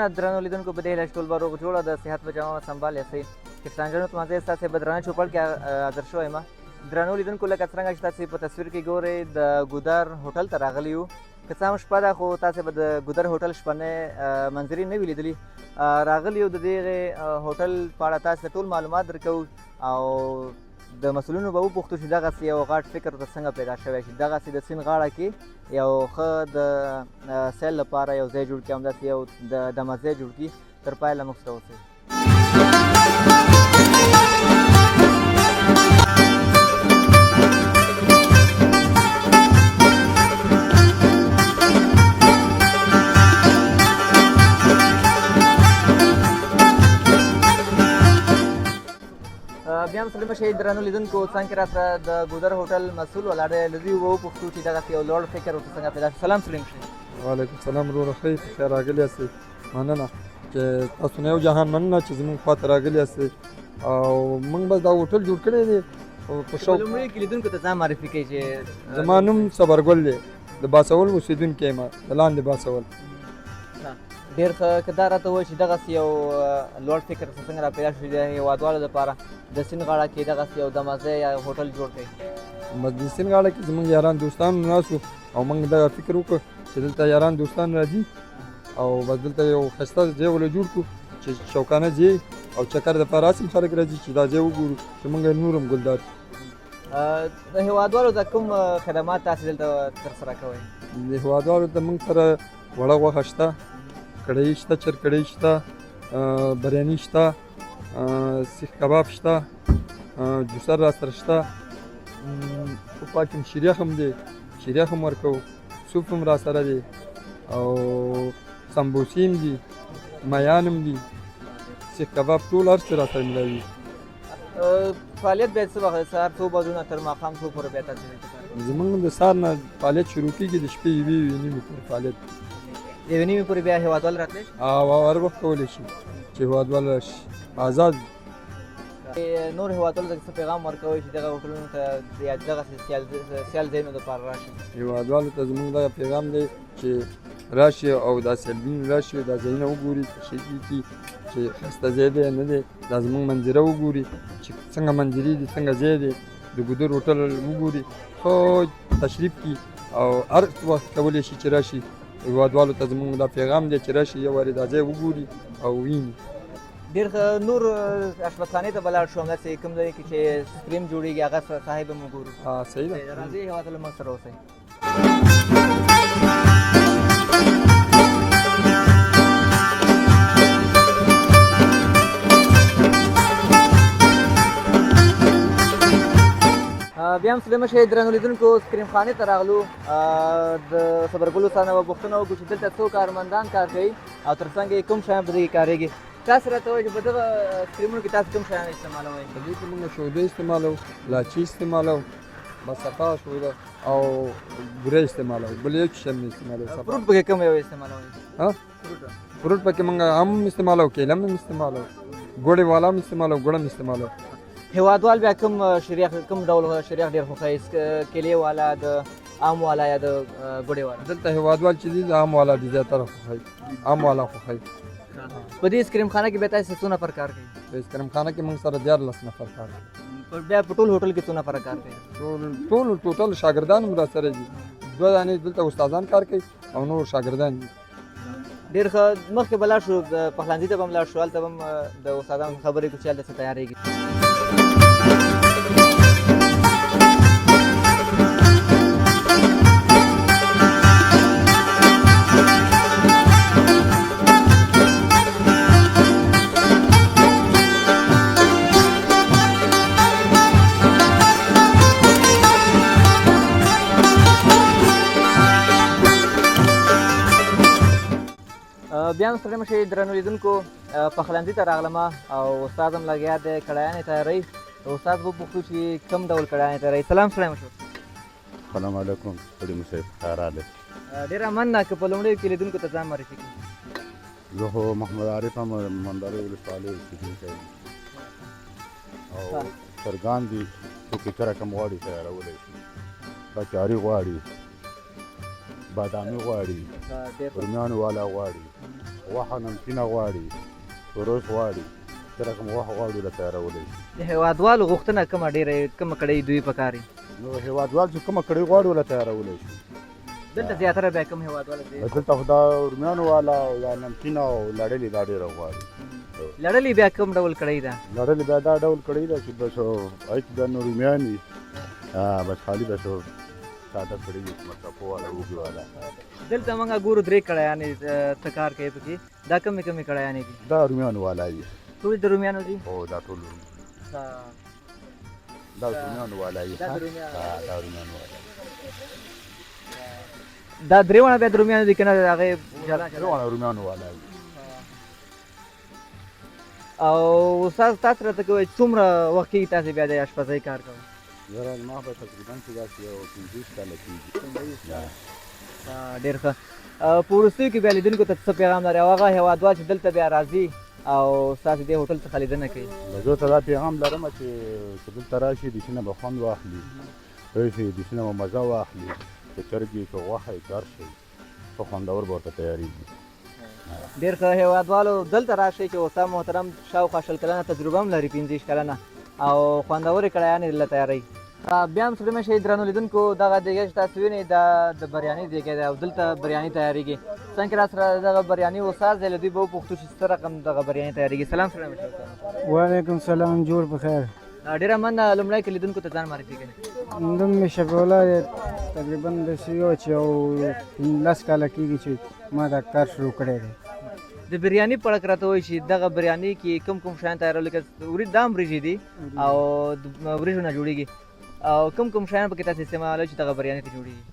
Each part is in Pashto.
مننه درنو لیدونکو، په دې هیله چې ټول به روغ جوړ او د صحت په جامه سمبال یاستئ. کپتان جان اتمانزی ستاسې په درانه چوپړ کې حاضر شوی یم. درنو لیدونکو، لکه څرنګه چې تاسې په تصویر کې ګورئ، د ګودر هوټل ته راغلي یو. که څه هم شپه ده، خو تاسې به د ګودر هوټل شپنۍ منظرې نه وي لیدلي. راغلي یو، د دغې هوټل په اړه تاسې ته ټول معلومات درکوو او د مسؤلینو به وپوښتو چې دغسې یو غټ فکر ورته څنګه پیدا شوی چې دغسې د سیند غاړه کې یو ښه د سیل لپاره یو ځای جوړ کړي، همداسې یو د دمه ځای جوړ کړي. تر پایه له موږ سره اوسئ. بیا هم سلیم شهید. درنو لیدونکو، څنګه کې راسره د ګودر هوټل مسؤل ولاړ دی، له دوی وپوښتو چې دغسې یو لوړ فکر ورته څنګه پیدا شو. سلام سلیم شهید. وعلیکم سلام وروره، ښه یې؟ په خیر راغلي یاستئ. مننه چې تاسو نه یو جهان مننه چې زموږ خواته راغلي یاستئ او موږ بس دا هوټل جوړ کړی دی په شوق. لومړی کې لیدونکو ته ځان معرفي کوي چې زما نوم صبرګل دی، د باسول اوسېدونکی یم، د لاندې باسول. ډېر ښه. که دا راته ووایي چې دغسې یو لوړ فکر څنګه را پیدا شو د هېوادوالو لپاره د سیند غاړه کې دغسې یو دمه ځای یا هوټل جوړ کړئ؟ بس د سیند غاړه کې زموږ یاران دوستان ناست وو او موږ دغه فکر وکړ چې دلته یاران دوستان راځي او بس دلته یو ښایسته ځای وله جوړ کړو چې شوکانه ځای او چکر دپاره هسې هم خلک راځي چې دا ځای وګورو چې موږ یې نور هم ګلدار کړو. د هېوادوالو ته کوم خدمات تاسې دلته ترسره کوئ؟ د هېوادوالو ته موږ سره وړه غوښه شته، کړهي شته، چرکړهي شته، بریاني شته، سیخ کباب شته، جوسر را سره شته، په خوا کې شیریخ هم دی، شیریخ هم ورکوو، سوپ هم را سره دی او سمبوسې هم دي، میان هم دي، سیخ کباب ټول هر څه را سره ملاوي. فعالیت بیا څه وخت، سهار څو بجو نه تر ماښام څو پورې بیا تاسې دلته کار کوئ؟ زمونږ د سهار نه فعالیت شروع کېږي، د شپې یوې یوې نیمې پورې فعالیت. یوې نیمې پورې بیا هېوادوال راتلی شي؟ او هر وخت کولی شي چې هېوادوال راشي، آزاد. نور هېوادوالو ته څه پیغام ورکوئ چې دغه هوټلونو ته یا دغسې سیال ځایونو دپاره راشي؟ هېوادوالو ته زمونږ دغه پیغام دی چې راشي او دا سیلبین راشي، دا ځایونه وګوري، تشریف یې کړي چې ښایسته ځای دی نه دی، دا زمونږ منظره وګوري چې څنګه منظرې دي، څنګه ځای دی، د ګودر هوټل وګوري، ښه تشریف کړي او هر وخت کولی شي چې راشي. هېوادوالو ته زمونږ دا پیغام دی چې راشي یو وارې دا ځای وګوري او ویني. ډېر ښه. نور اشپزخانې ته به لاړ شو، همداسې کوم ځای کې چې سکریم جوړېږي هغه صاحب به موږ ګورو. صحیح ده. راځئ هېواد له موږ سره اوسئ. بیا هم سلیم شي. درنو لیدونکو، سکریم خانې ته راغلو، د صبرګل استاد نه به پوښتنه وکړو چې دلته څو کارمندان کار کوي او تر څنګ یې کوم شیان په دې کې کارېږي. تاسو راته ووایئ چې په دغه سکریمونو کې تاسو کوم شیان استعمالوئ؟ په دې کې موږ شودې استعمالوو، لاچي استعمالوو، بس صفا شوده او بوره استعمالوو، بل یو شی نه استعمالوو. فروټ پکې کوم یو استعمالوئ؟ ها، فروټ پکې موږ هم استعمالوو، کیله هم استعمالوو، ګوړې والا هم استعمالوو، ګوړه هم استعمالوو. هېوادوال بیا کوم شریخ، کوم ډول شریخ ډېر خوښوي، کیلې والا، د آم والا یا د ګوړې والا؟ دلته هېوادوال چې دي د آم والا دي زیاتره خوښوي، آم والا خوښوي. په دې اسکریم خانه کې بیا تاسو څو نفر کار کوي؟ په اسکریم خانه کې موږ سره 13 نفر کار کوي. بیا په ټول هوټل کې څو نفر کار کوي؟ ټول ټوټل شاګردان هم را سره دي، دوه دانې دلته استادان کار کوي او نور شاګردان دي. ډېر ښه. مخکې به لاړ شو پخلنځي ته به هم لاړ شو، هلته به هم د استادانو خبرې کړو چې هلته څه تیارېږي. بیا هم ستړي مه شئ درنو لیدونکو، پخلنځي ته راغلم او استاد هم لګیا دی کړایانې تیاروي. استاد به وپوښتو چې کوم ډول کړایانې تیاروي. سلام ستړی مه شو. سلام علیکم، ستړي مه شئ، خیر راغلی. ډېره مننه. که په لومړیو کې لیدونکو ته ځان معرفي کړي. زه خو محمد عارف یم، مندرې ولسوالۍ اوسېدونکی یم او چرګان دي، څوک یې څه رقم غواړي تیارولی شي، کچاري غواړي، بادامي غواړي، رومیانو والا غواړي. غوښه نمکینه غواړي، تورس غواړي، څه رقم غوښه غواړي له تیارولی شي. د هېوادوالو غوښتنه کومه ډېره کومه کړۍ دوی پکاري؟ نو هېوادوال چې کومه کړۍ غواړي وله تیارولی شي. دلته زیاتره بیا کوم هېوادوال دي؟ دلته خو دا رومیانو والا او دا نمکینه او لړلې دا ډېره غواړي. لړلې بیا کوم ډول کړۍ ده؟ لړلې بیا دا ډول کړۍ ده چې بس هغې کې بیا نو رومیان وي، بس خالي بس ساده کړۍ وي، مصرفو والا اوږې والا. دلته موږ ګورو درې کړیانې څه کار کوي پکې، دا کومې کومې کړیانې دي؟ دا رومیانو والا دي. ټول د رومیانو دي؟ هو دا ټول دا رومیانو والا دي. دا د رومیانو. دا رومیانو والا. دا درې واړه بیا د رومیانو دي که نه د هغې جلا درې واړه رومیانو والا دي. او استاد تاسو راته کوئ څومره وخت کېږي تاسې بیا د اشپزۍ کار کوئ؟ یاره ما به تقریبا چې داسې یو 25 کاله کېږي. ډېر ښه. په وروستیو کې بیا لیدونکو ته څه پیغام لري او هغه هېوادوال چې دلته بیا راځي او ستاسې دې هوټل څخه لیدنه کوي؟ زه ته دا پیغام لرم چې دلته راشي د شي نه به خوند واخلي، پوه شي د شي نه به مزه واخلي، که چرګ یې که غوښه یې که هر شی ښه خوندور به ورته تیارېږي. ډېر ښه. هېوادوالو دلته راشئ چې استاد محترم شاوخوا 20 کلنه تجربه هم لري، 25 کلنه، او خوندورې کړایانې دلته تیاروي. بیا هم ستړي مه شئ درنو لیدونکو، دغه دیګی چې تاسو وینئ دا د بریاني دیګی دی او دلته بریاني تیارېږي. څنګه را سره دغه بریاني استاد دی، له دوی به وپوښتو چې څه رقم دغه بریاني تیارېږي. سلام ستړي مه شئ استاد. وعلیکم سلام، جوړ په خیر. ډېره مننه. لومړی که لیدونکو ته ځان معرفي کړئ. نوم مې شفیع الله دی، تقریبا داسې یو چې یو 15 کاله کېږي چې ما دا کار شروع کړی دی. د بریاني په اړه راته ووایي چې دغه بریاني کې کوم کوم شیان تیارول، لکه دا هم وریجې دي او وریجو نه جوړېږي، او کوم کوم شیان پکې تاسې استعمالوئ چې دغه بریاني ته جوړېږي؟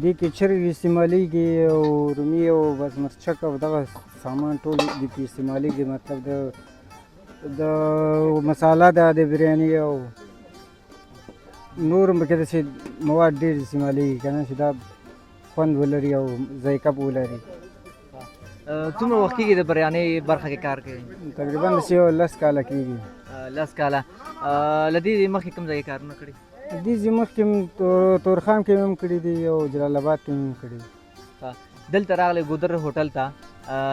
دې کې چرګ استعمالېږي او رومي او بس مرچک او دغه سامان ټول دې کې استعمالېږي، مطلب د مساله ده د بریاني او نور هم پکې داسې مواد ډېر استعمالېږي که نه چې دا خوند ولري او ذایقه به ولري. څومره وخت کېږي د بریاني برخه کې کار کوي؟ تقریبا داسې یو 10 کاله کېږي. 10 کاله. له دې مخکې کوم ځای کې کارونه کړي؟ دې ځای مخکې هم تورخم کې مې هم کړي دي او جلال اباد کې مې هم کړي دي. دلته راغلی ګودر هوټل ته،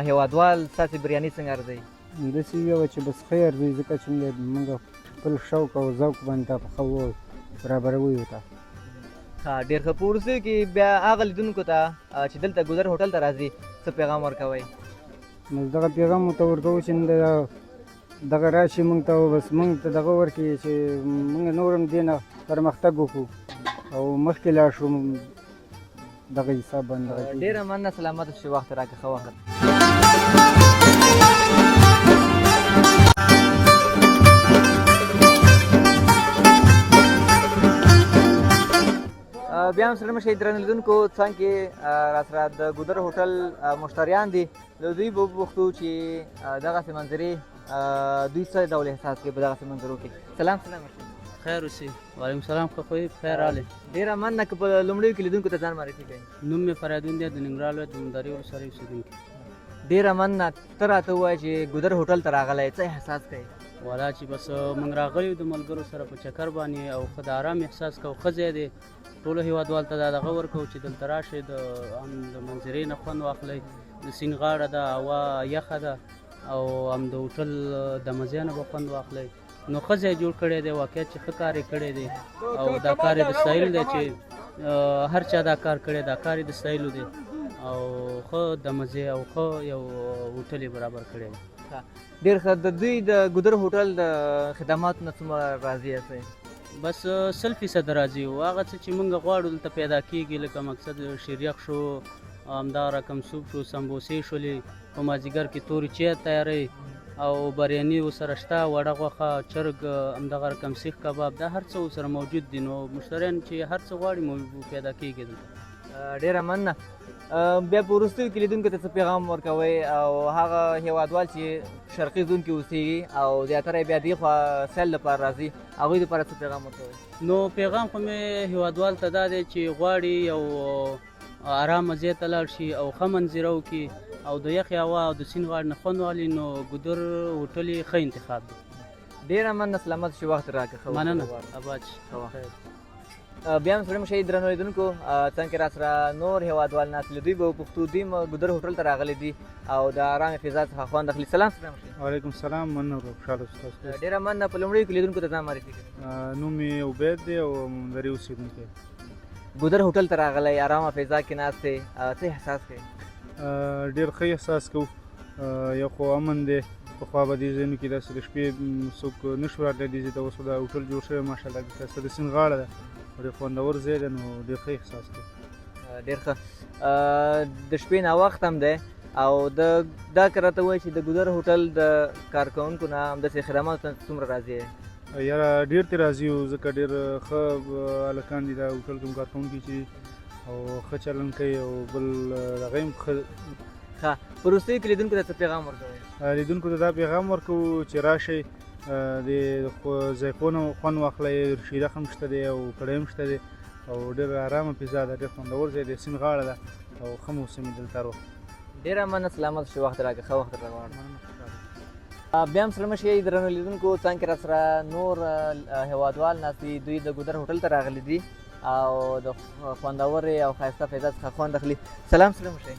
هېوادوال ستاسې بریاني څنګه ارزوي؟ داسې یو چې بس ښه یې ارزوي، ځکه چې موږ خپل شوق او ذوق باندې دا پخوو برابروو یې ورته. ښه، ډېر ښه. په وروستیو کې بیا هغه لیدونکو ته چې دلته ګودر هوټل ته راځي څه پیغام ورکوئ؟ بس دغه پیغام ورته ورکوو چې دغه راشي موږ ته، بس موږ ته دغه ورکړي چې موږ نور هم دې نه پرمختګ وکړو او مخکې لاړ شو دغه حساب باندې دغه کېږي. ډېره مننه، سلامت اوسئ، وخت راکړه، ښه وخت. بیا هم سره مشه درنو لیدونکو، څنګه کې راسره د ګودر هوټل مشتریان دي، له دوی به وپوښتو چې دغسې منظرې دوی څه ډول احساس کوي په دغسې منظرو کې. سلام. سلام. خیر اوسې. وعلیکم سلام. ښه خو یې؟ خیر راغلې. ډېره مننه. که په لومړیو کې لیدونکو ته ځان معرفي کړئ. نوم مې فریدون دی، د ننګرهار ولایت د منداري ولسوالۍ اوسېدونکی. ډېره مننه. ته راته ووایه چې ګودر هوټل ته راغلی څه احساس کوې؟ والا چې بس موږ راغلي یو د ملګرو سره په چکر باندې او ښه د آرام احساس کوو، ښه ځای دی. ټولو هېوادوال ته دا دغه ورکوو چې دلته راشئ، د هم د منظرې نه خوند واخلئ. د سیند غاړه ده، هوا یخه ده او هم د هوټل د مزې نه به خوند واخلئ. نو ښه ځای جوړ کړی دی، واقعیت چې ښه کار یې کړی دی او دا کار یې د ستایلو دی چې هر چا دا کار کړی، دا کار یې د ستایلو دی او ښه د مزې او ښه یو هوټل یې برابر کړی دی. ډېر ښه. د دوی د ګودر هوټل د خدماتو نه څومره راضي یاستئ؟ بس 100% راضي یو. هغه څه چې موږ غواړو دلته پیدا کېږي، لکه مقصد شیریخ شو، همدا رقم سوپ شو، سمبوسې شولې، په مازدیګر کې تورې چای تیاروي او بریاني ورسره شته، وړه غوښه، چرګ، همدغه رقم سیخ کباب، دا هر څه ورسره موجود دي. نو مشتریان چې هر څه غواړي پیدا کېږي دلته. ډېره مننه. بیا په وروستیو کې لیدونکو ته څه پیغام ورکوئ او هغه هېوادوال چې شرقي زون کې اوسېږي او زیاتره یې بیا دې خوا سیل لپاره راځي، هغوی لپاره څه پیغام ورکوئ؟ نو پیغام خو مې هېوادوال ته دا دی چې غواړي یو آرامه ځای ته لاړ شي او ښه منظره وکړي او د یخې هوا او د سیند غاړې نه خوند واخلي، نو ګودر هوټل یې ښه انتخاب دی. ډېره مننه، سلامت شي، وخت راکړه. مننه، اباد شي. ښه وخت. بیا هم ستړي مه شئ درنو لیدونکو، څنګه راسره نور هېوادوال ناست له دوی به وپوښتو. دوی ګودر هوټل ته راغلي دي او د آرامې فضا څخه خوند اخلي. سلام، ستړي مه شئ. وعلیکم سلام، مننه ورور، خوشحاله اوسئ تاسو. ډېره مننه. په لومړیو کې لیدونکو ته ځان معرفي کړئ. نوم مې عبید دی او مومندرې اوسېدونکی. ګودر هوټل ته راغلی، آرامه فضا کې ناست دی، څه احساس کوې؟ ډېر ښه احساس کوو. یو خو امن دی، پخوا به دې ځایونو کې داسې د شپې څوک نه شو راتلی دې ځای ته، اوس خو دا هوټل جوړ شوی ماشاءالله، ښایسته د سیند غاړه ده، ډېر خوندور ځای دی، نو ډېر ښه احساس کوو. ډېر ښه. د شپې ناوخته هم دی او د دا که راته ووایې چې د ګودر هوټل د کارکوونکو نه همداسې خدماتو ته څومره راضي یې؟ یاره ډېر ترې راضي یو، ځکه ډېر ښه هلکان دي دا هوټل کوم کارکوونکي چې او ښه چلند کوي او بل هغه هم ښه. ښه، په وروستیو کې لیدونکو ته څه پیغام ورکوئ؟ لیدونکو ته دا پیغام ورکوو چې راشئ، د ذایقو نه خوند واخلئ، شیره هم شته دی او کړی هم شته دی او ډېره ارامه فضا ده، ډېر خوندور ځای دی، سیند غاړه ده او ښه موسم یې دلته هر وخت. ډېره مننه، سلامت شې، وخت راکړه، ښه وخت درته غواړم. بیا هم سره مه شئ درنو لیدونکو، څنګه راسره نور هېوادوال ناست دي، دوی د ګودر هوټل ته راغلي دي او د خوندورې او ښایسته فضا څخه خوند اخلي. سلام، سره مه شئ.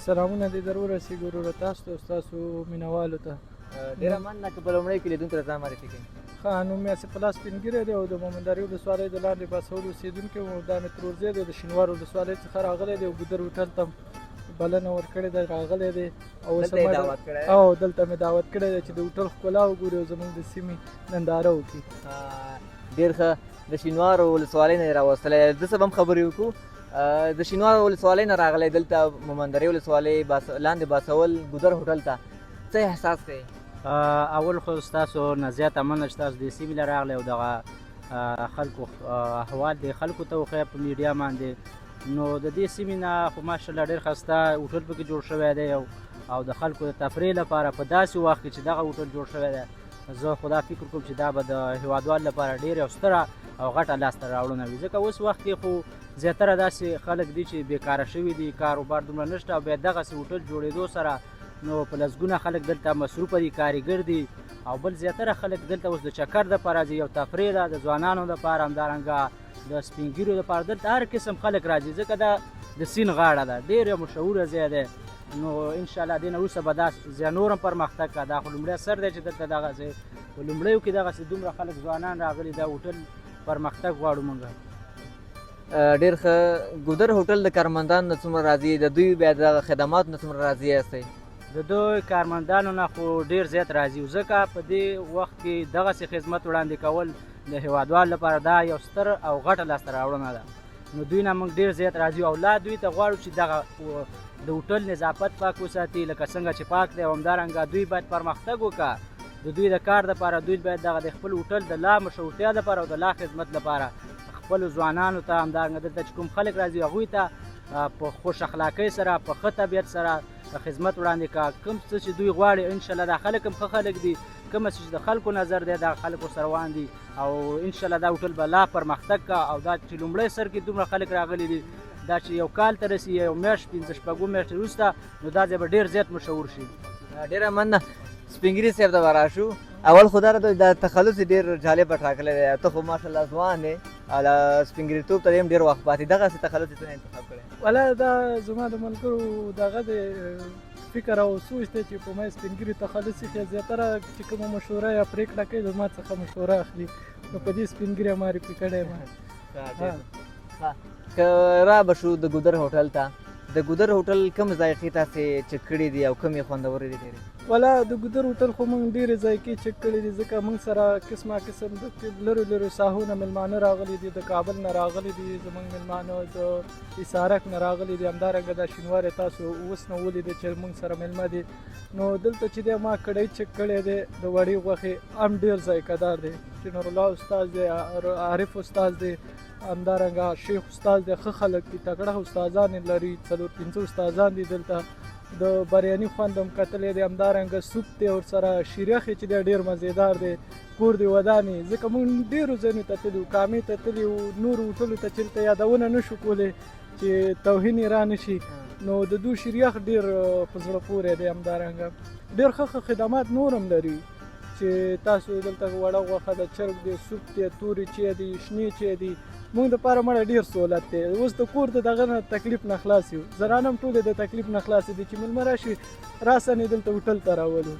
سلامونه دې در ورسېږي وروره، تاسو ته او ستاسو مینهوالو ته. ډېره مننه. که په لومړیو کې لیدونکو ته ځان معرفي کړئ. ښه، نوم مې آصف الله سپین ږیری دی او د مومنداري ولسوالۍ د لاندې باسول اوسېدونکی وم. دا مې ترورزی دی، د شینوار ولسوالۍ څخه راغلی دی او ګودر هوټل ته بلنه ورکړې ده، راغلی دی او دلته یې دعوت کړی؟ او دلته مې دعوت کړی دی چې د هوټل ښکلا وګوري او زموږ د سیمې ننداره وکړي. ډېر ښه، د شینوارو ولسوالۍ نه یې راوستلی، ده څه به هم خبرې وکړو. د شینوارو ولسوالۍ نه راغلی دلته مومندرې ولسوالۍ لاندې باسول ګودر هوټل ته، څه احساس کوې؟ اول خو ستاسو نه زیاته مننه چې تاسو دې سیمې له راغلی او دغه خلکو احوال دې خلکو ته وښیه په میډیا باندې. نو د دې سیمې نه خو ماشاءالله ډېر ښایسته هوټل پکې جوړ شوی دی او د خلکو د تفریح لپاره په داسې وخت کې چې دغه هوټل جوړ شوی دی، زه خو دا فکر کوم چې دا به د هېوادوالو لپاره ډېر یو ستره او غټه لاسته راوړنه وي، ځکه اوس وخت کې خو زیاتره داسې خلک دي چې بېکاره شوي دي، کاروبار دومره نشته او بیا دغسې هوټل جوړېدو سره نو په لسګونه خلک دلته مصروفه دي، کاریګر دي او بل زیاتره خلک دلته اوس د چکر دپاره راځي، یو تفریح ده د ځوانانو دپاره، همدارنګه د سپینږیرو دپاره دلته هر قسم خلک راځي، ځکه دا د سیند غاړه ده، ډېر یو مشهوره ځای دی. نو انشاءالله دې نه وروسته به دا ځای نور هم پرمختګ کا. دا خو لومړی سر دی چې دلته دغسې په لومړیو کې دغسې دومره خلک ځوانان راغلي، دا هوټل پرمختګ غواړو موږ. ډېر ښه. ګودر هوټل د کارمندانو نه څومره راضي، د دوی بیا دغه خدماتو نه څومره راضي یاستئ؟ د دوی کارمندانو نه خو ډېر زیات راضي یو، ځکه په دې وخت کې دغسې خدمت وړاندې کول د هېوادوالو لپاره دا یو ستر او غټه لاسته راوړنه ده. نو دوی نه موږ ډېر زیات راضي یو او لا دوی ته غواړو چې دغه د هوټل نظافت پاک وساتي لکه څنګه چې پاک دی، او همدارنګه دوی باید پرمختګ وکړه. د دوی د کار لپاره دوی باید دغه د خپل هوټل د لا مشهورتیا لپاره او د لا خدمت لپاره خپلو ځوانانو ته، همدارنګه دلته چې کوم خلک راځي هغوی ته په خوش اخلاقۍ سره په ښه طبیعت سره خدمت وړاندې کا. کوم څه چې دوی غواړي انشاءالله دا خلک هم ښه خلک دي، کوم څه چې د خلکو نظر دی دا خلک ورسره روان دي او انشاءالله دا هوټل به لا پرمختګ کا. او دا چې لومړی سر کې دومره خلک راغلي دي، دا چې یو کال ته رسي، یو میاشت پنځه شپږو میاشتې وروسته نو دا ځای به ډېر زیات مشهور شي. ډېره مننه. سپین ږیري صاحب ته به راشو. اول خو دا راته دا تخلص یې ډېر جالبه ټاکلی دی، ته خو ماشاءالله ځوان یې او له سپین ږیریتوب ته دې هم ډېر وخت پاتې، دغسې تخلص یې څنګه انتخاب کړی؟ ولا دا زما د ملګرو دغه دی فکر او سوچ دی چې په ما سپین ږیري تخلص ایښی، زیاتره چې کومه مشوره یا پرېکړه کوي زما څخه مشوره اخلي، نو په دې سپین ږیری معرفي کړی یم. که را به شو د ګودر هوټل ته، د ګودر هوټل کوم ذایقې تاسې چک کړي دي او کومې خوندورې دي ډېرې؟ ولا د ګودر هوټل خو موږ ډېرې ذایقې چک کړي دي، ځکه موږ سره قسمه قسم د لرو لرو ساحو نه مېلمانه راغلي دي، د کابل نه راغلي دي زموږ مېلمانه، د حصارک نه راغلي دي، همدارنګه دا شینواری تاسو اوس نه ولیده چې موږ سره مېلمه دي. نو دلته چې دی ما کړی چک کړی دی د وړې غوښې هم ډېر ذایقه دار دی، چې نورالله استاد دی، عارف استاد دی، همدارنګه شیخ استاد دی، ښه خلک دي، تکړه استادان یې لري، څلور پنځه استادان دي دلته. د بریاني خوند هم کتلی دی، همدارنګه سوپ دی ورسره، شیریخ یې چې دی ډېر مزیدار دی، کور دې ودان یې، ځکه موږ ډېرو ځایونو ته تللي وو، کامې ته تللي وو، نورو هوټلو ته چېرته یادونه نه شو کولی چې توهین یې را نه شي، نو د دوی شیریخ ډېر په زړه پورې دی. همدارنګه ډېر ښه ښه خدمات نور هم لري چې تاسو دلته وړه غوښه ده، چرګ دی، سوپ دی، تورې چای دي، شنې چای دي، موږ دپاره مړه ډېر سهولت دی. اوس د کور د دغه نه تکلیف نه خلاص یو، زنانه هم ټولې د تکلیف نه خلاصې دي چې مېلمه راشي راساً یې دلته هوټل ته راولو.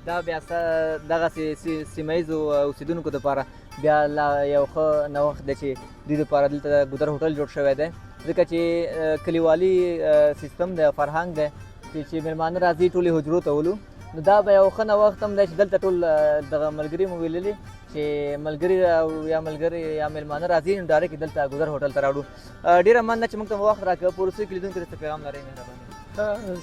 دا بیا دغسې سیمه ییزو اوسېدونکو دپاره بیا لا یو ښه نوښت دی چې دوی دپاره دلته د ګودر هوټل جوړ شوی دی، ځکه چې کلیوالي سیستم دی، فرهنګ دی چې مېلمانه راځي ټولې حجرو ته ولو. نو دا به یو ښه نوښت هم دی چې دلته ټول دغه ملګري مو ویلي چې ملګري یا ملګري یا مېلمانه راځي نو ډایرکټ یې دلته ګودر هوټل ته راوړو. ډېره مننه چې موږ ته مو وخت راکړ. په وروستیو کې لیدونکو ته څه پیغام لرئ؟ مهرباني.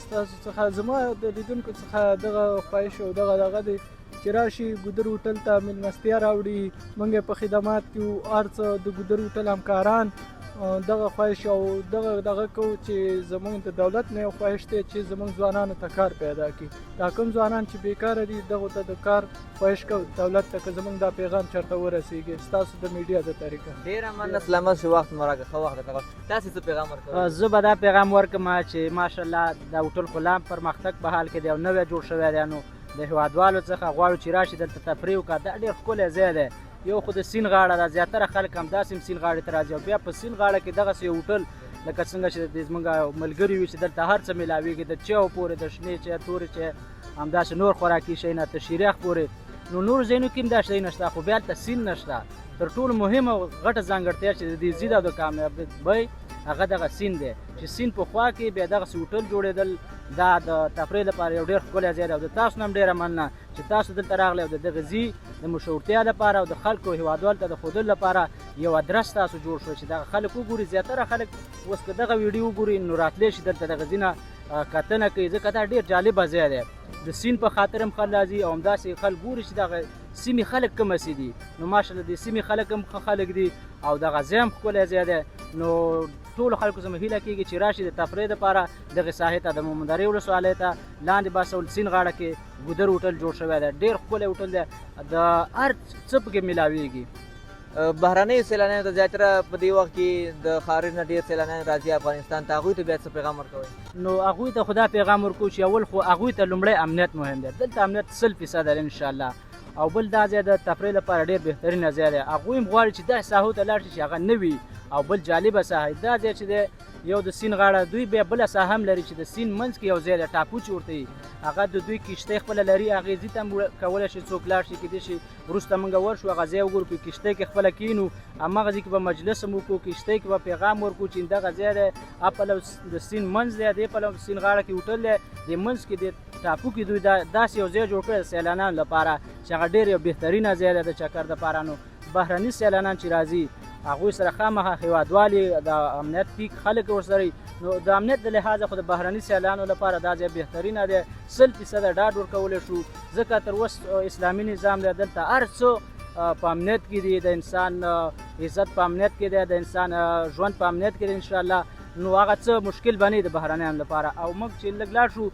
ستاسو څخه زما د لیدونکو څخه دغه خواهش او دغه دغه دی چې راشي ګودر هوټل ته مېلمستیا راوړي، موږ یې په خدمات کې یو، هر څه د ګودر هوټل همکاران دغه خواهش او دغه دغه کوو چې زموږ د دولت نه یو خواهش دی چې زموږ ځوانانو ته کار پیدا کړي. دا کوم ځوانان چې بیکاره دي دغو ته د کار خواهش کوو دولت ته، که زموږ دا پیغام چېرته ورسېږي ستاسو د میډیا د طریقه. ډېره مننه، سلامت شو، وخت مو راکړ، ښه وخت درته غواړم. تاسې څه پیغام ورکوئ؟ زه به دا پیغام ورکړم چې ماشاءالله دا هوټل خو لا پرمختګ په حال کې دی او نوی جوړ شوی دی، نو د هېوادوالو څخه غواړو چې راشي دلته تفریح وکړه. دا ډېر ښکلی ځای دی، یو خو د سیند غاړه ده، زیاتره خلک همداسې هم سیند غاړې ته راځي، او بیا په سیند غاړه کې دغسې یو هوټل لکه څنګه چې د زموږ ملګري وي چې دلته هر څه میلاویږي، د چایو پورې، د شنې چای، تورې چای، همداسې نور خوراکي شیونه، تر شیریخ پورې. نو نورو ځایونو کې هم دا شیونه شته، خو بیا هلته سیند نشته. تر ټولو مهمه او غټه ځانګړتیا چې د دې ځای ده او د کامیابۍ هغه دغه سیند دی چې سیند په خوا کې بیا دغسې هوټل جوړېدل، دا د تفریح لپاره یو ډېر ښکلی ځای دی. او د تاسو نه هم ډېره مننه چې تاسو دلته راغلی او د دغه ځای د مشهورتیا لپاره او د خلکو هېوادوالو ته د ښودلو لپاره یو ادرس تاسو جوړ شو چې دغه خلک وګوري. زیاتره خلک اوس که دغه ویډیو وګوري نو راتلی شي دلته دغه ځای نه کتنه کوي، ځکه دا ډېر جالبه ځای دی. د سیند په خاطر هم خلک راځي او همداسې خلک ګوري چې دغه سیمې خلک کوم څه دي. نو ماشاءالله د سیمې خلک هم ښه خلک دي او دغه ځای هم ښکلی ځای دی. نو ټولو خلکو څخه هیله کېږي چې راشي د تفریح لپاره دغې ساحې ته، د مومندرې ولسوالۍ ته لاندې باسول سیند غاړه کې ګودر هوټل جوړ شوی دی، ډېر ښکلی هوټل دی، د هر څه پکې میلاویږي. بهرنیو سیلانیانو ته زیاتره په دې وخت کې د خارج نه ډېر سیلانیان راځي افغانستان ته، هغوی ته بیا څه پیغام ورکوئ؟ نو هغوی ته خو دا پیغام ورکوو چې اول خو هغوی ته لومړی امنیت مهم دی، دلته امنیت 100% دی انشاءالله. او بل دا ځای د تفریح لپاره ډېر بهترینه ځای دی، هغوی هم غواړي چې داسې ساحو ته لاړ شي چې هغه نه وي او بل جالبه ساحه دا ځای چې دی یو د سیند غاړه، دوی بیا بله ساحه هم لري چې د سیند منځ کې یو ځای دی ټاپو چې ورته وي، هغه د دوی کښتۍ خپله لري، هغې ځای ته هم کولی شي څوک لاړ شي. کېدای شي وروسته موږ ورشو هغه ځای وګورو، په کښتۍ کې خپله کښېنو، هماغه ځای کې به مجلس هم وکړو، کښتۍ کې به پیغام ورکړو چې دغه ځای دی، پلو د سیند منځ دی، دې پلو سیند غاړه کې هوټل دی، دې منځ کې د ټاپو کې دوی داسې یو ځای جوړ کړی د سیلانیانو لپاره چې هغه ډېر یو بهترینه ځای دی د چکر دپاره. نو بهرني سیلانیان چې راځي هغوی سره خامخا هېوادوال یې، د امنیت ټیک خلک ورسره وي، نو د امنیت د لحاظه خو د بهرني سیلانو لپاره دا ځای بهترینه دی، 100% ډاډ ورکولی شو، ځکه تر اوس اسلامي نظام دی، دلته هر څه په امنیت کې دي، د انسان عزت په امنیت کې دی، د انسان ژوند په امنیت کې دی انشاءالله. نو هغه څه مشکل به نه وي د بهرنیانو لپاره. او موږ چې لږ لاړ شو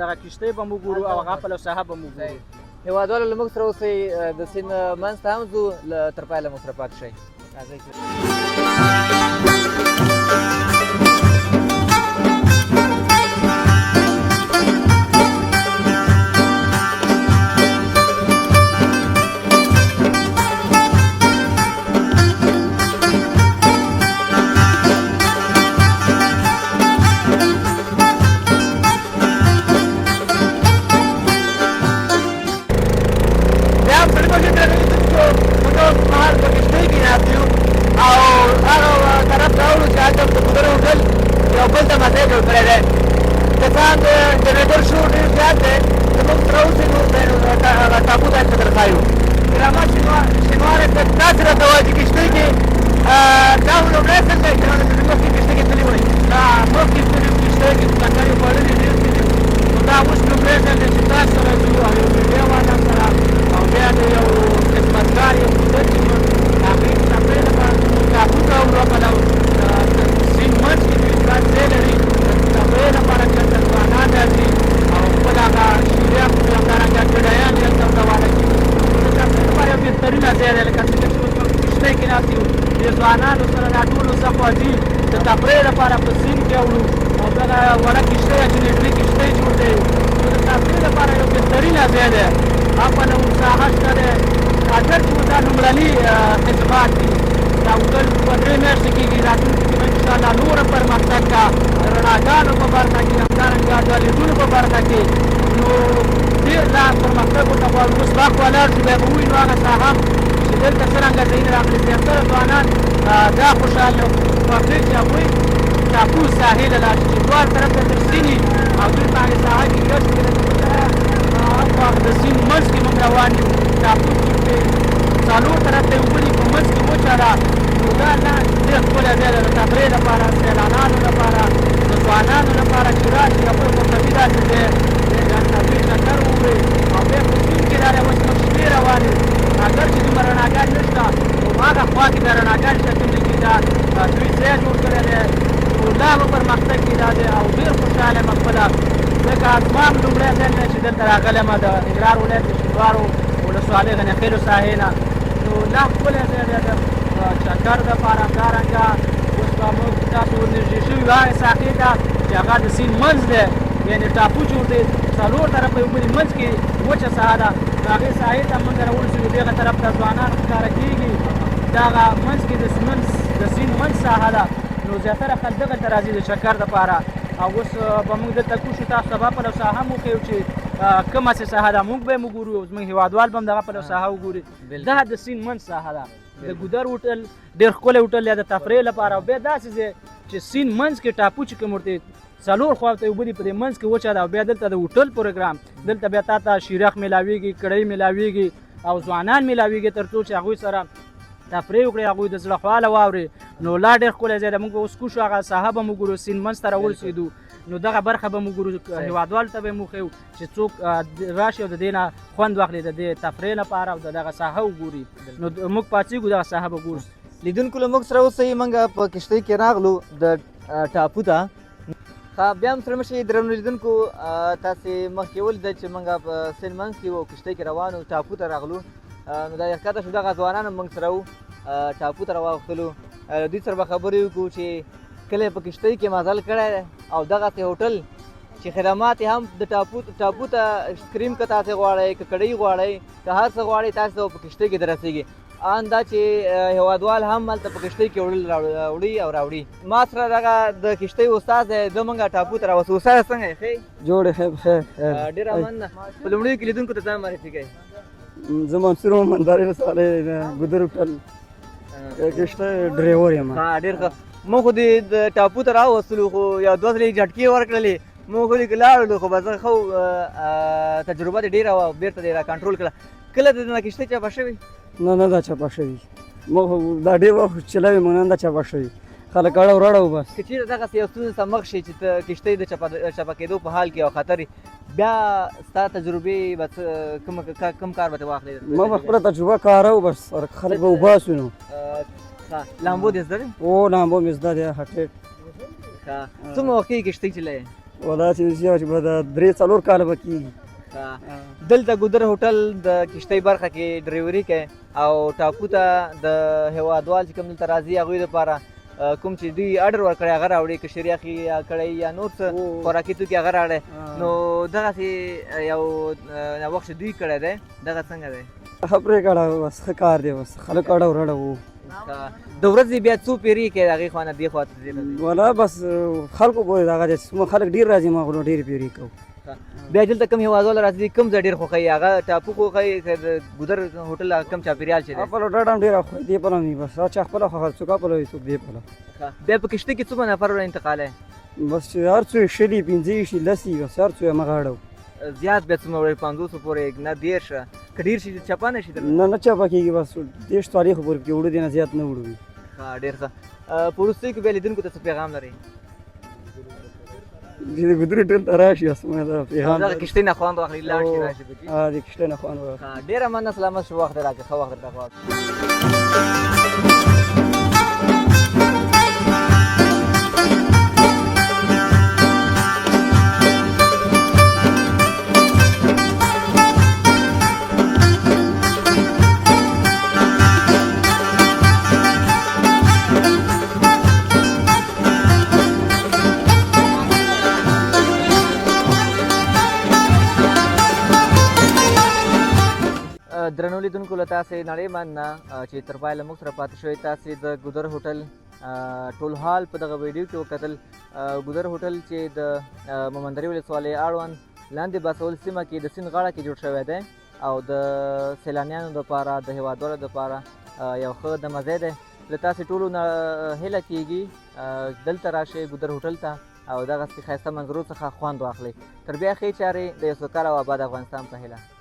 دغه کښتۍ به مو وګورو او هغه پلو ساحه به مو وګورو. هېوادوالو له موږ سره اوسئ، د سیند منځ ته هم ځو، تر پایه له موږ سره پاتې شئ. راځئ. بیا هم سړي مشر ته موږ مهال په کښتۍ کې ناست یو او هغه طرف ته اوړو چې هلته د ګودر هوټل یو بل ته مزه جوړ کړی دی. که څه هم د جنریټر شور ډېر زیات دی، که موږ سره اوسېږو هغه ټاپو ته هلته درښایو. ډرامه شینواری صاحب تاسې راته وایي چې کښتۍ کې دا خو لومړی ځل دی چې مخکې کښتۍ کې تللي وئ؟ دا مخکې تللي وو کښتۍ کې، لکه یې خوړلي ډېر تللي وو، خو دا اوس لومړی ځل دی چې تاسو سره ځو او یو میډیا والا سره او بیا د یو خدمتګار یو هوټل چې موږ هغې تفریح لپاره ټاپو ته وړو، پلو سیند منځ کې دوی دا ځای لري د تفریح لپاره چې هلته ځوانان راځي او خپل هغه شیریا خوري، همدارنګه ګډایان یې هلته ورته کېږي. د تفریح لپاره یو بهترینه ځای دی، لکه څنګه چې اوس موږ کښتۍ کې ناست یو، د ځوانانو سره دا ټولو څه خوځي د تفریح لپاره په سیند کې اوړو او دغه وړه کښتۍ ده چې نیټري کښتۍ جوړ دی، نو د تفریح لپاره یو بهترینه ځای دی. خپله ساحه شته دی، اګر چې دا لومړني خدمات دي، دا هوټل دوه درې میاشتې کېږي، راتلونکي کې به انشاءالله نور هم پرمختګ کا د رڼاګانو په برخه کې، همدارنګه ټوالېټونو په برخه کې، نو ډېر لا پرمختګ ورته غواړو. اوس به اخوا لاړ شو، بیا به ووینو هغه ساحه هم چې دلته څرنګه ځایونه راغلي. زیاتره ځوانان دا خوشحاله خوښوي چې هغوی ټاپو ساحې له لاړ شي چې دواړه طرف ته تر سیند او دوی په هغې ساحه کې ګشت کړي. اخوا د سیند منځ کې موږ روان یو، ټاپو جوړ دی، څلور طرف ته یې اوبه دي، په منځ کې وچه ده. نو دا لا ډېر ښکلی ځای دی د تفریح لپاره، سیلانانو لپاره، د ځوانانو لپاره چې راشي هغوی خوښوي داسې ځای دوی چکر ووهي. او بیا په سیند کې دا دی اوس موږ شپې روان یو، اګر چې دومره رڼاګانې نه شته، خو هغه خوا کې بیا رڼاګانې شته کوم ځای چې دا دوی ځای جوړ کړی دی. نو لا به پرمختګ کې دا دی او ډېر خوشحاله یم خپله، ځکه زما هم لومړی ځل دی چې دلته راغلی یم د ننګرهار ولایت د شینوارو ولسوالۍ غنیخېلو ساحې نه. نو لا ښکلی ځای دی د چکر دپاره. همدارنګه اوس به موږ تاسو ورنږدې شوي یو هغې ساحې ته چې هغه د سیند منځ دی، یعنې ټاپو جوړ دی، څلور طرفه یې اوبه دي، منځ کې وچه ساحه ده. نو هغې ساحې ته موږ راورسېدو، دغه طرف ته ځوانان ښکاره کېږي، دغه منځ کې د سیند منځ ساحه ده. نو زیاتره خلک دغلته راځي د چکر دپاره. او اوس به موږ دلته کوز شو، تاسو ته به پلو ساحه هم وښیو چې کومه څه ساحه ده، موږ به هم وګورو او زموږ هېوادوال به هم دغه پلو ساحه وګوري. دا د سیند منځ ساحه ده، د ګودر هوټل ډېر ښکلی هوټل دی د تفریح لپاره. او بیا داسې ځای چې سیند منځ کې ټاپو چې کوم ورته څلور خواو ته اوبه دي، په دې منځ کې وچه ده. او بیا دلته د هوټل پروګرام، دلته بیا تا ته شیرخ میلاویږي، کړۍ میلاویږي او ځوانان میلاویږي تر څو چې هغوی سره تفریح وکړي، هغوی د زړه خواله واوري. نو لا ډېر ښکلی ځای دی. موږ به اوس کوز شو، هغه ساحه به مو ګورو، سیند منځ ته راورسېدو، نو دغه برخه به مو ګورو، هېوادوالو ته به مو وښیو چې څوک راشي او د دې نه خوند واخلي، د دې تفریح لپاره او د دغه ساحه وګوري. نو موږ پاڅېږو، دغه ساحه به ګورو. لیدونکو له موږ سره اوسئ، موږ په کښتۍ کې راغلو د ټاپو ته. ښه بیا هم سره مشئ درنو لیدونکو، تاسې مخکې ولیدل چې موږ په سیند منځ کې وو، کښتۍ کې روان وو، ټاپو ته راغلو. نو دا ښکته شو، دغه ځوانان هم موږ سره وو، ټاپو ته راواوښتلو. دوی سره به خبرې وکړو چې کله یې په کښتۍ کې مزل کړی دی او دغسې هوټل چې خدمات یې هم د ټاپو ته کریم که تاسې غواړئ، که کړۍ غواړئ، که هر څه غواړئ، تاسې ته په کښتۍ کې درسېږي. ان دا چې هېوادوال هم هلته په کښتۍ کې وړل وړي او راوړي. ما سره دغه د کښتۍ استاد دی، ده موږ ټاپو ته راوستو. استاد څنګه یې؟ ښه یې؟ جوړ یې، ښه ښه. ډېره مننه. په لومړیو کې لیدونکو ته ځان معرفي کړئ. زه منصور یم، منداري ولسوالۍ د ګودر هوټل کښتۍ ډریور یم. ها ډېر ښه. موږ خو دې د ټاپو ته راوستلو، خو یو دوه ځلې یې جټکې ورکړلې، موږ خو دې لاړلو، خو بس ښه تجربه دې ډېره وه، بېرته دې را کنټرول کړه. کله د دې کښتۍ چپه شوې؟ نه نه دا چپه شوې، موږ خو دا ډېر وخت چلوي، موږ نه ده چپه شوې، خلک اړه وراړه وبس. که چېرې دغسې یو ستونزې ته مخ شې چې ته کښتۍ د چپه کېدو په حال کې او خطر، بیا ستا تجربې به څه، کوم کار به ته واخلې؟ ما به خپله تجربه کاروو بس، خلک به وباسو. نو لامبو دې زده دی؟ او لامبو مې زده دی، هټېټ. ښه، څومره وخت کېږي کښتۍ چلوې؟ ولا چې زیات به دا 3-4 کاله به کېږي. دلته ګودر هوټل د کښتۍ برخه کې ډریوري کوي او ټاپو ته د هېوادوال چې کوم دلته راځي هغوی دپاره کوم چې دوی اډر ورکړی هغه راوړي، که شریخي یا کړی یا نور څه خوراکي توکي هغه راوړي. نو دغسې یو نوښت چې دوی کړی دی، دغه څنګه دی؟ ښه پرېکړه، بس ښه کار دی، بس خلک اړه وراړه وو. د ورځې بیا څو پیرې کوې د هغې خوا نه دې خوا ته ځې؟ ولا بس خلکو پورې دغه دی، څومره خلک ډېر راځي، ما خو ډېرې پیرې کوو. بیا دلته کوم هېوادوال راځي، کوم ځای ډېر خوښوي؟ هغه ټاپو خوښوي که د ګودر هوټل هغه کوم چاپېریال چې دی؟ خپله ډډه هم ډېره خوښوي، دې پله وي، بس چا خپله خوښه، څوک خپله وي، څوک دې پله. بیا په کښتۍ کې څومره نفر ور انتقالوي؟ بس چې هر څو یې شلي، پنځه ویشت، لس وي، بس هر څو یې همغه اړوو. زیات بیا څومره وړي؟ 50 پورې نه 30، که ډېر شي چپه نه شي؟ نه نه چپه کېږي، بس 30 څلوېښت پورې پکې وړو، دې نه زیات نه وړو. ښه، ډېر ښه. په وروستیو کې بیا لیدونکو ته څه پیغام لرئ؟ چې د ګودري ټول ته راشي، بس موږ دا پیغام دغه کښتۍ نه خوند واخلي، لاړ شي راشي پکې. د کښتۍ نه خوند واخلي. ډېره مننه، سلامت شو، وخت دې راکړ، ښه وخت درته غواړم. درنو لیدونکو، له تاسې نړۍ مننه چې تر پایه له موږ سره پاتې شوی. تاسې د ګودر هوټل ټول حال په دغه ویډیو کې وکتل. ګودر هوټل چې د مومندرې ولسوالۍ اړوند لاندې باسول سیمه کې د سیند غاړه کې جوړ شوی دی او د سیلانیانو دپاره، د هیوادوالو دپاره یو ښه د مزه دی. له تاسې ټولو نه هیله کیږي دلته راشئ ګودر هوټل ته او دغسې ښایسته منظرو څخه خوند واخلئ. تر بیا ښې چارې، د یو سوکاله او اباد افغانستان په هیله.